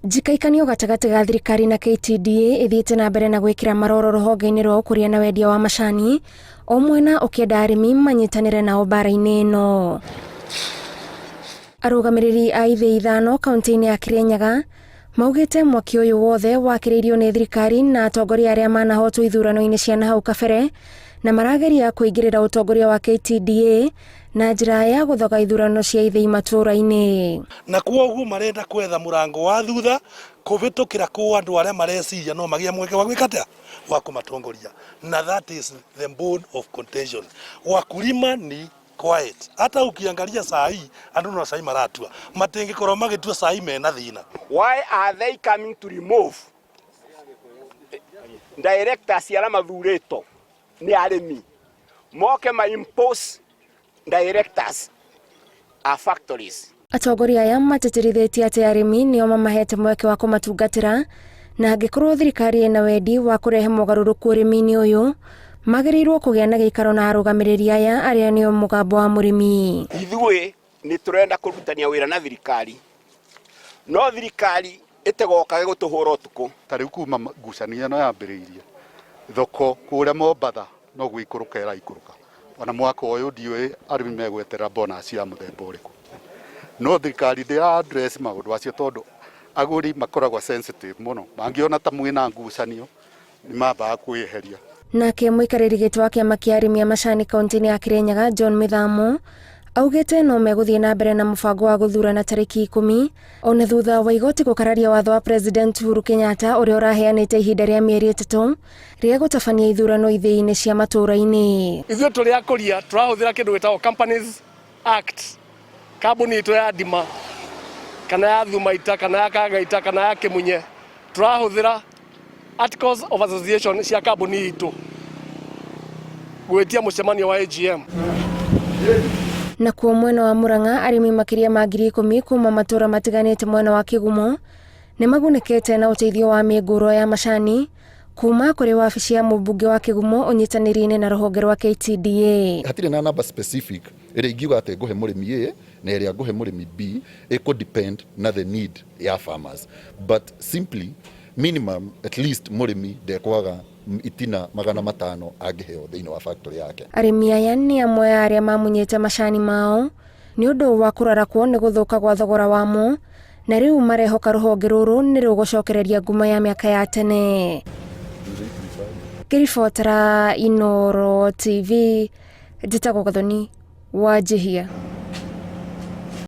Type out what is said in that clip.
Njikaikanio gatagatĩ ga thirikari na KTDA ĩthiĩte na mbere na gwĩkĩra maroro rũhonge-inĩ rwa ũkũria na wendia wa macani, o mwena ũkĩenda arĩmi manyitanĩre nao mbara-inĩ ĩno. Arũgamĩrĩri a ithĩi ithano kaunti-inĩ ya Kirinyaga maugĩte mwaki ũyũ wothe wakĩrĩirio nĩ thirikari na atongoria arĩa manahotwo ithurano-inĩ cia nahau kabere na marageria kũingĩrĩra ũtongoria wa KTDA na njĩra ya gũthoga ithurano cia ithĩi matũũra-inĩ. Na kwoguo marenda kwetha mũrango wa thutha kũvĩtũkĩra kũ andũ arĩa mareciria no magĩe mweke wa gwĩka atĩa wa kũmatongoria, na that is the bone of contention. Wakulima ni quiet, hata ukiangalia saa hii andũ no cai maratua, matingĩkorwo magĩtua cai mena thĩna. Why are they coming to remove directors arĩa mathurĩtwo nĩ arĩmi moke ma impose directors a factories? Atongoria aya matĩtĩrithĩtie atĩ arĩmi nĩo mamahete mweke wa kũmatungatĩra na angĩkorwo thirikari ĩna wendi wa kũrehe mogarũrũku ũrĩmi-inĩ ũyũ magĩrĩirwo kũgĩa na gĩikaro na arũgamĩrĩri aya arĩa nĩo mũgambo wa mũrĩmi. Ithuĩ nĩ tũrenda kũrutania wĩra na thirikari, no thirikari ĩtegokage gũtũhũra ũtukũ. Ta rĩu kuma ngucanio ĩno yambĩrĩirie, thoko kũrĩa Mombatha no gũikũrũka ĩraikũrũka. Ona mwaka ũyũ ndiũĩ arĩmi megweterera bonus ya mũthemba ũrĩkũ. No thirikari ndĩra address maũndũ acio tondũ agũri makoragwo sensitive mũno. Mangĩona ta mwĩna ngucanio nĩ mambaga kwĩyeheria. Nake mũikarĩri gĩtĩ wa kĩama kĩa arĩmi a macani kaunti-inĩ ya Kirinyaga John Mĩthamo augĩte no megũthiĩ na mbere na mũbango wa gũthurana tarĩki 10 ona thutha wa igoti gũkararia watho wa President Uhuru Kenyatta ũrĩa ũraheanĩte ihinda rĩa mĩeri 3 rĩa gũtabania ithurano ithĩi-inĩ cia matũũra-inĩ. Ithuĩ tũrĩ akũria tũrahũthĩra kĩndũ gĩtagwo Companies Act, kambuni itũ ya Ndima kana ya Thumaita kana ya Kagaita kana ya Kĩmunye, tũrahũthĩra Articles of Association cia kambuni itũ gwĩtia mũcemanio wa AGM. Nakuo mwena wa Murang'a arĩmi makĩria ma 10,000 kuma matũũra matiganĩte mwena wa Kĩgumo nĩ magunĩkĩte na ũteithio wa mĩngũrwa ya macani kuma kũrĩ wabici ya mũmbunge wa Kĩgumo ũnyitanĩri-inĩ na rũhonge rwa KTDA. Hatirĩ na namba specific ĩrĩa ingiuga atĩ ngũhe mũrĩmi A na ĩrĩa ngũhe mũrĩmi B, ĩkũ depend na the need ya farmers, but simply minimum at least mũrĩmi ndekwaga itina 500 angĩheo thĩinĩ wa factory yake. Arĩmi aya nĩ amwe a arĩa mamunyĩte macani mao nĩ ũndũ wa kũrarakwo nĩ gũthũka gwa thogora wamo na rĩu marehoka rũhonge rũrũ nĩ rũgũcokereria ngumo ya mĩaka ya tene. Ngĩribotera Inooro TV, njĩtagwo Gathoni Wanjihia.